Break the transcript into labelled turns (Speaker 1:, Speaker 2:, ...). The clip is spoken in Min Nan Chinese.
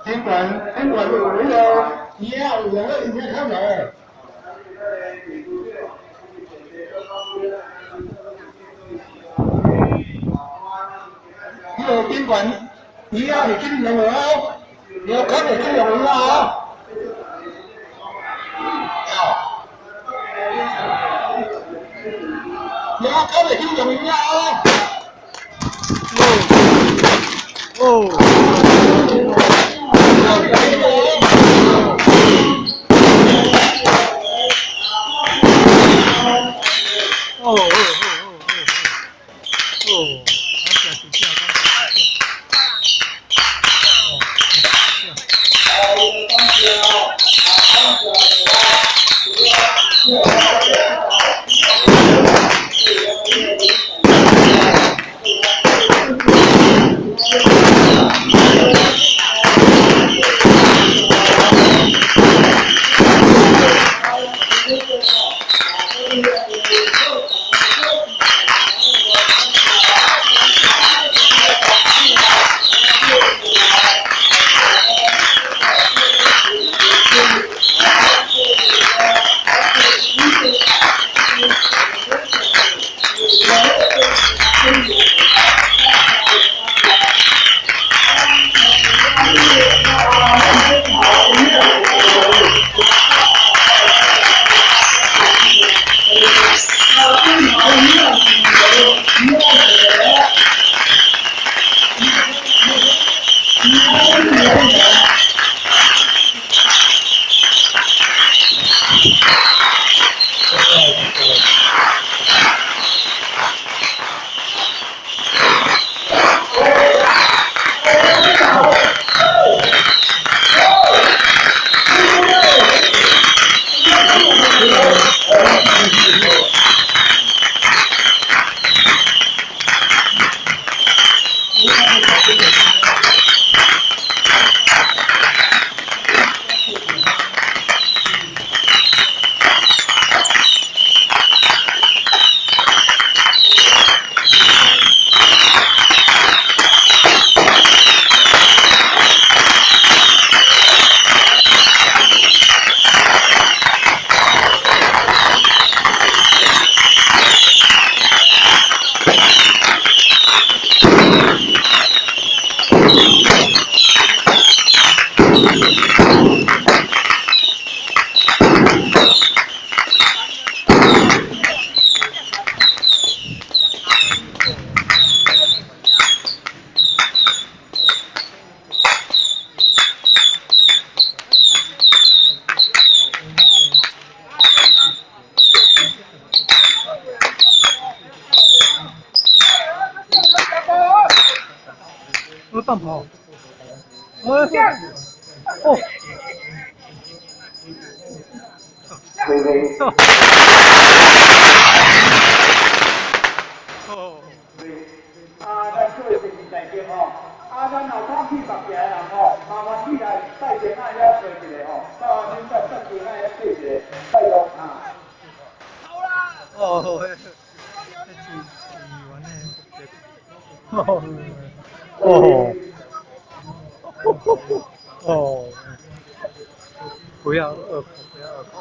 Speaker 1: 警官，警官有迄个耳仔有用咧，耳仔看来。迄个警官耳仔会紧用的哦，要看会紧用耳仔哦。哦，要看会紧用耳仔哦。
Speaker 2: 哦。哦哦哦哦哦哦，我放炮！哦！哦！哦！
Speaker 3: 啊，咱做这件代志吼，啊，咱若早去别家的人吼，麻烦你来带电仔遐找一个吼，到恁在设计仔遐找一个，拜托啊。
Speaker 2: 哦，这是议员的。哦。哦，不要恶口，不要恶口。